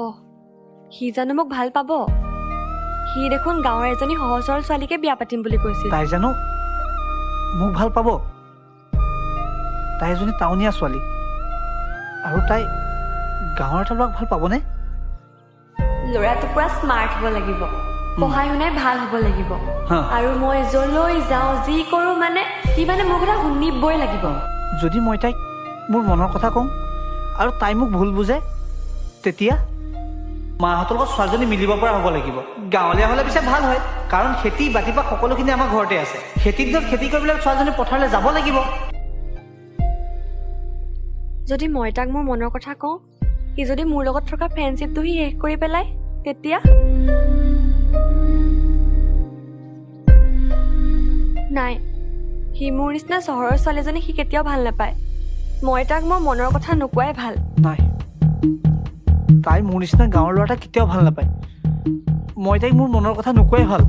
অহ, সি জানো মোক ভাল পাব? সি দেখোন গাঁৱৰ এজনী সহজ সৰল ছোৱালীকে বিয়া পাতিম বুলি কৈছিল। তাই জানো মোক ভাল পাব? তাই এজনী টাউনীয়া ছোৱালী, আৰু তাই গাঁৱৰ এটা ল'ৰাক ভাল পাবনে? ল'ৰাটো পুৰা স্মাৰ্ট হ'ব লাগিব, পঢ়াই শুনাই ভাল হ'ব লাগিব, আৰু মই যলৈ যাওঁ যি কৰোঁ মানে সি মানে মোৰ কথা শুনিবই লাগিব। যদি মই তাইক মোৰ মনৰ কথা কওঁ আৰু তাই মোক ভুল বুজে, তেতিয়া মাহঁতৰ লগত ছোৱালীজনী মিলিব পৰা হ'ব লাগিব। গাঁৱলীয়া হ'লে পিছে ভাল হয়, কাৰণ খেতি বাতিৰ পৰা সকলোখিনি আমাৰ ঘৰতে আছে। খেতিৰ দিনত খেতি কৰিবলৈ ছোৱালীজনী পথাৰলৈ যাব লাগিব। যদি মই তাক মোৰ মনৰ কথা কওঁ, সি যদি মোৰ লগত থকা ফ্ৰেণ্ডশ্বিপটো সি শেষ কৰি পেলায়, তেতিয়া? নাই, সি মোৰ নিচিনা চহৰৰ ছোৱালীজনী সি কেতিয়াও ভাল নাপায়। মই তাক মোৰ মনৰ কথা নোকোৱাই ভাল। নাই, তাই মোৰ নিচিনা গাঁৱৰ ল'ৰা এটা কেতিয়াও ভাল নাপায়। মই তাইক মোৰ মনৰ কথা নোকোৱাই ভাল।